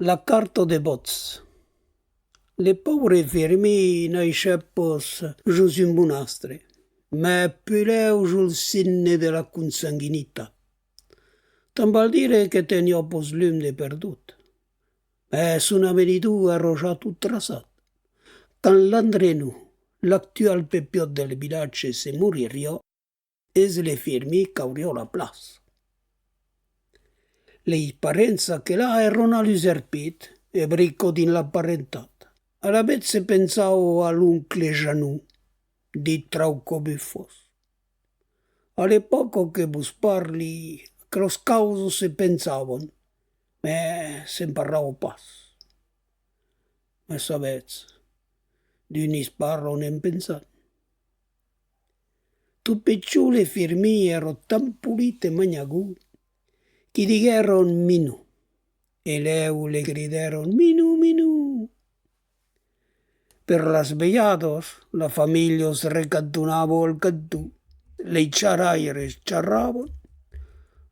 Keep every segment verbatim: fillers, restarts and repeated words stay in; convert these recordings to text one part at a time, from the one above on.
La carta de vòts. Le paure Fermin naishèt pas jos un bon astre, mès pulèu jos le signe de la consanguinitat. Tant val dire que teniá pas lum de perdut. Mès son avenidor èra ja tot traçat. Quand Landrenon, l'actual pepiòt del vilatge, se moririá, es le Fermin qu'auriá la plaça. Leis parents aquelà èran a l'usèrpit e bricòt dins la parentat. Alavetz se pensava a l'oncle Janon, dit Traucabufas. A l'epòca que vos parli, aquelas causas se pensavan, mès se'n parlava pas. Mès sabètz, d'unis parlan en pensant. Tot pichon le Fermin èra tan polit e manhagut que diguèron Minon, e lèu le cridèron Minon, Minon. Per las velhadas, la familha se recantonava al canton, lei charraires charravan,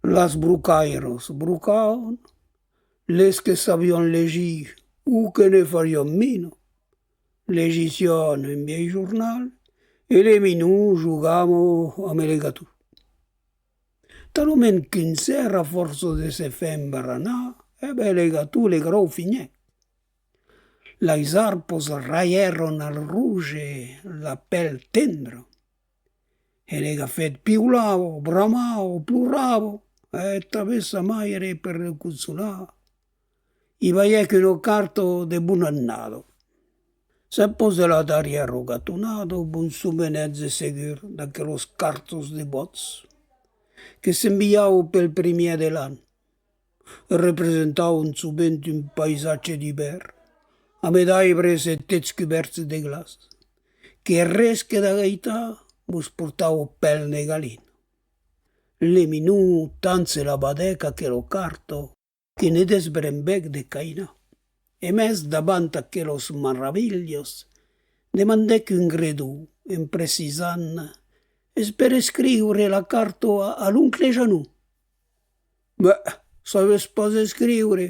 las brocairas brocavan, les que sabián legir o que ne fasián mina, legissián un vièlh jornal e le Minon jogava amb le gaton. Talament qu'un ser, a fòrça de se far embaranar, e ben le gaton le graufinhèc. Las arpas raièron al roge la pèl tendra. E le gafet piulava, bramava, plorava, e tanben sa maire, per le consolar, i balhèc una carta de bona annada. Sèt pas de la darrièra gatonada, vos sovenètz de segur d'aquelas cartas de vòts que s'enviavan pel primièr de l'an. Representavan sovent un paisatge d'ivèrn, amb d'aibres e tets cubèrts de glaç, que res que d'agaitar vos portava pèl de galina. Le Minon tant se la badèc aquela carta que ne desbrembèc de cainar. E mès davant aquelas maravilhas, demandèc un gredon en precisant: es per escriure la carta a, a l'oncle Janon. Bè, sabes pas escriure,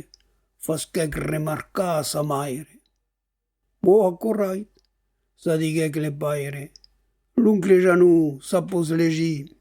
fasquèc remarcar a sa maire. Bon, aquò rai, çò diguèc le paire, l'oncle Janon sap pas legir.